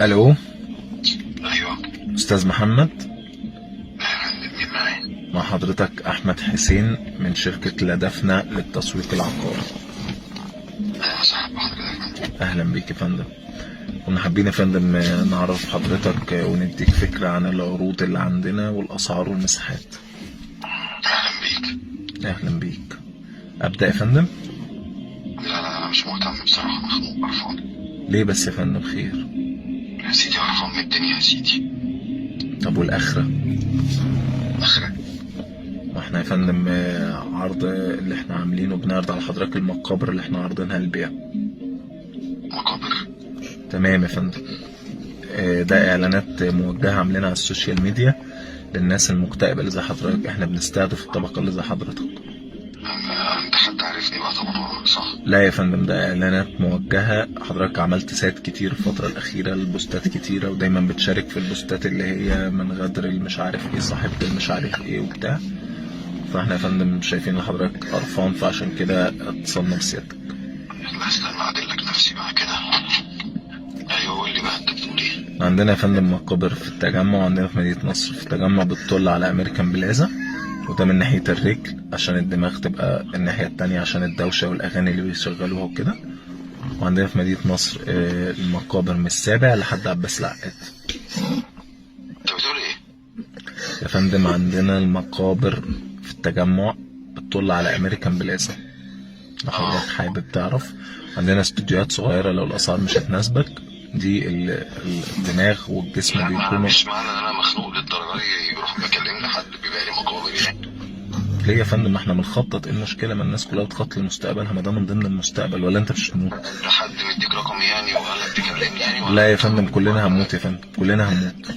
الو. ايوه. استاذ محمد. مين معايا؟ مع حضرتك احمد حسين من شركة لدفنا للتسويق العقاري. اهلا وسهلا بحضرتك. اهلا بيك يا فندم. كنا حابين يا فندم نعرف حضرتك ونديك فكرة عن العروض اللي عندنا والاسعار والمساحات. اهلا بيك. اهلا بيك. ابدأ يا فندم؟ لا لا، انا مش مهتم بصراحه، مخنوق قرفان. ليه بس يا فندم؟ خير؟ يا سيدي قرفان من الدنيا يا سيدي. طب والاخرة؟ اخرة؟ ما احنا يا فندم عرض اللي احنا عاملينه، بنعرض على حضرتك المقابر اللي احنا عارضينها للبيع. مقابر؟ تمام يا فندم. ده اعلانات موجهة عاملينها على ال social media للناس المكتئبه اللي زي حضرتك. احنا بنستهدف الطبقة اللي زي حضرتك. انت حد عارفني بقى طبعا، صح؟ لا يا فندم، ده اعلانات موجهه. حضرتك عملت سات كتير الفترة الاخيره، البوستات كتيره، ودايما بتشارك في البوستات اللي هي من غدر المش عارف ايه، صاحبة المش عارف ايه وبتاع. فاحنا يا فندم شايفين ان حضرتك قرفان، فعشان كده اتصلنا بسيادتك. لا استنى اعدل لك نفسي بقى كده. ايوه قول لي بقى، انت بتقول ايه؟ عندنا يا فندم مقابر في التجمع، وعندنا في مدينة نصر. في التجمع بتطل على أمريكان بلازا، وده من ناحية الرجل عشان الدماغ تبقى الناحية التانية عشان الدوشة والأغاني اللي بيشغلوها وكده. وعندنا في مدينة نصر المقابر من السابع لحد عباس العقاد. انت بتقول ايه؟ يا فندم عندنا المقابر في التجمع بتطل على أمريكان بلازا، لو حضرتك حابب تعرف. عندنا استوديوهات صغيرة لو الأسعار مش هتناسبك. دي الدماغ والجسم لا، ما بيكونوا مش معنى ان انا مخنوق للدرجة دي يروح مكلمني حد بيبيع لي مقابر يعني. ليه يا فندم؟ ما احنا بنخطط، ايه المشكلة؟ ما الناس كلها بتخطط لمستقبلها، ما ده من ضمن المستقبل، ولا انت مش هتموت؟ انت حد مديك رقمي يعني وقال لك تكلمني يعني ولا؟ لا يا فندم، كلنا هنموت يا فندم، كلنا هنموت.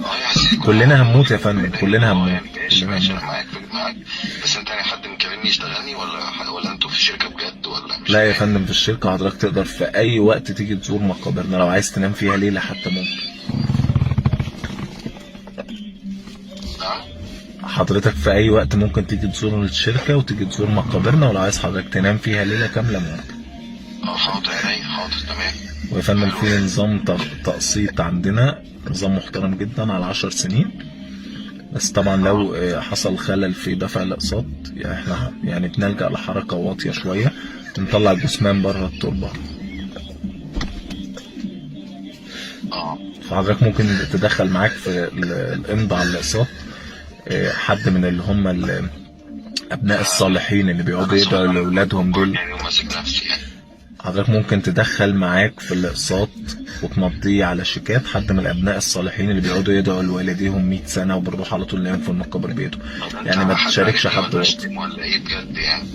اه يا سيدي. كلنا هنموت يا فندم، كلنا هنموت. يعني ماشي. كلنا ماشي، هنموت. انا معاك معاك، بس انت يعني حد مكلمني يشتغلني ولا انتوا في الشركة بجد ولا مش لا يا فاهم؟ فندم، في الشركة. حضرتك تقدر في اي وقت تيجي تزور مقابرنا، لو عايز تنام فيها ليلة حتى ممكن. نعم؟ حضرتك في اي وقت ممكن تيجي تزور الشركة وتيجي تزور مقابرنا، ولو عايز حضرتك تنام فيها ليلة كاملة ممكن. اه حاضر عينيا، حاضر تمام. ويا فندم في نظام تقسيط عندنا، نظام محترم جدا على 10 سنين. بس طبعا لو حصل خلل في دفع الاقساط، يعني احنا يعني بنلجأ لحركة واطية شوية، بنطلع الجثمان بره التربة. اه. فحضرتك ممكن تدخل معاك في الامضاء على الاقساط حد من اللي هم ابناء الصالحين اللي بيقعدوا يدعوا لاولادهم دول. يعني وماسك نفسي يعني. حضرتك ممكن تدخل معاك في الاقساط وتمضيه على شيكات حد من الابناء الصالحين اللي بيقعدوا يدعوا لوالديهم 100 سنة وبيروحوا على طول نايم في المقابر بيته. طب انت يعني ما حد تشاركش عارفني حد ولا واطي. اشتم ولا ايه بجد يعني؟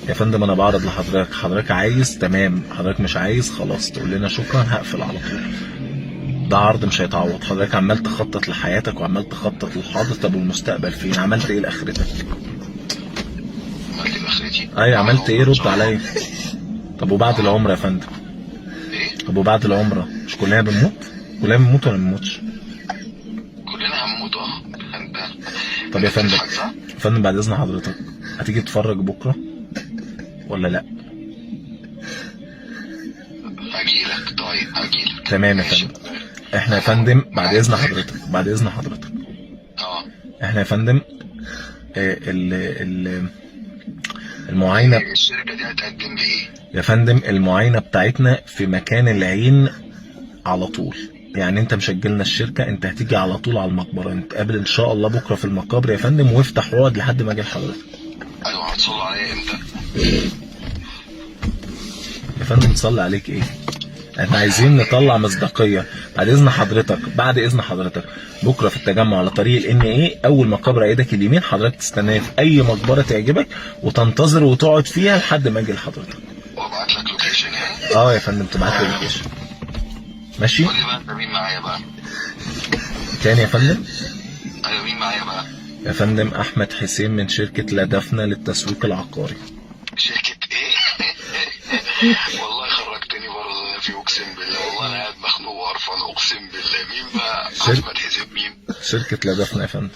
يا فندم انا بعرض لحضرتك، حضرتك عايز تمام، حضرتك مش عايز خلاص تقول لنا شكرا، هقفل على طول. ده عرض مش هيتعوض. حضرتك عمال تخطط لحياتك وعمال تخطط للحاضر، طب والمستقبل فين؟ عملت ايه لاخرتك؟ عملت ايه لاخرتي؟ اي عملت ايه؟ رد عليا. طب وبعد العمرة يا فندم؟ ايه؟ طب وبعد العمرة مش كلنا بنموت؟ كلنا بنموت ولا ما بنموتش؟ كلنا هنموت. اه انت طب يا فندم، بتضحك صح؟ يا فندم بعد اذن حضرتك هتيجي تتفرج بكره ولا لا؟ هجيلك، طيب هجيلك. تمام يا ماشي. فندم. احنا يا فندم بعد اذن حضرتك، بعد اذن حضرتك، اه. احنا يا فندم ال ال المعاينة. الشركة دي هتقدم لي ايه؟ يا فندم المعاينة بتاعتنا في مكان العين على طول، يعني انت مش هتجيلنا الشركة، انت هتيجي على طول على المقبرة. نتقابل ان شاء الله بكرة في المقابر يا فندم، وافتح واقعد لحد ما اجي لحضرتك. ايوه، هتصلوا عليا امتى؟ يا فندم صلي عليك ايه؟ احنا عايزين نطلع مصداقية. بعد اذن حضرتك، بعد اذن حضرتك، بكرة في التجمع على طريق الان ايه، اول مقابر ايدك اليمين، حضرتك تستناني في اي مقبرة تعجبك وتنتظر وتقعد فيها لحد ما اجي لحضرتك. وابعت لك location يعني؟ اه يا فندم تبعت لي location. ماشي؟ قول لي بقى انت مين معايا بقى؟ تاني يا فندم؟ ايوه مين معايا بقى؟ يا فندم احمد حسين من شركة لدفنا للتسويق العقاري. شركة ايه؟ والله خرجتني بره في، اقسم بالله والله انا قاعد مخنوق وقرفان، اقسم بالله. مين بقى؟ شركة احمد حسين مين؟ شركة لدفنا يا فندم.